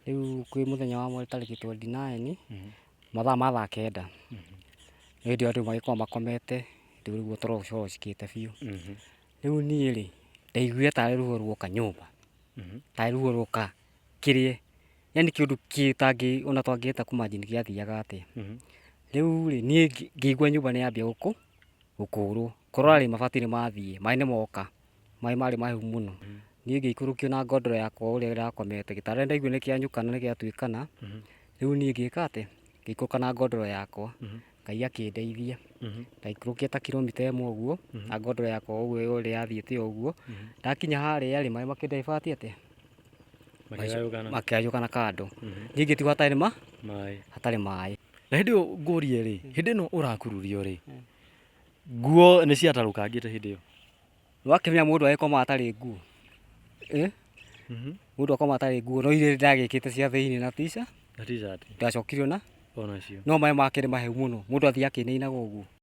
Rĩu kwĩ mũthenya wa mweri tarĩki 29 mathaa ma thaa 9, nĩ hĩndĩ ĩyo andũ magĩkoragwo makomete, rĩu nĩguo toro ũcorocikĩte biũ. Rĩu niĩ rĩ, ndaiguire tarĩ ruo ruoka nyũmba, tarĩ ruo ruoka kĩrĩe, yaani kĩũndũ kĩtangĩ ona twangĩhota kũ imagine gĩathiaga atĩa. Rĩu rĩ, niĩ ngĩigua nyũmba nĩ yambia gũkũrwo, kũrora rĩ, mabati nĩ mathiĩ, maĩ nĩ moka. Maĩ marĩ mahehu mũno. Niĩ ngĩikũrũkio na ngondoro yakwa ũrĩa ĩrakomete, gĩtanda nĩndaiguire nĩkĩanyukana nĩgĩatuĩkana, rĩu niĩ ngĩka atĩa, ngĩikũrũka na ngondoro yakwa, Ngai akĩndeithia, ndaikũrũkire ta kilomita ĩmwe ũguo, na ngondoro yakwa ũguo ũrĩa yathiĩte ũguo, ndakinya harĩa rĩ, maĩ makĩ divert atĩa, makĩgayũkana kando, niĩ ngĩtigwo hatarĩ ma, hatarĩ maĩ. Na hĩndĩ ĩyo ngũrie rĩ, hĩndĩ ĩno ũrakururio rĩ, nguo nĩ ciatarũkangĩte hĩndĩ ĩyo? Nĩwakĩmenya mũndũ agĩkoma atarĩ nguo, mũndũ akoma atarĩ nguo no iria ndagĩkĩte cia thĩiniĩ na t-shirt. Na t-shirt. Ndacokire onacio. No maĩ makĩrĩ mahehu mũno, mũndũ athiaga akĩinainaga ũguo.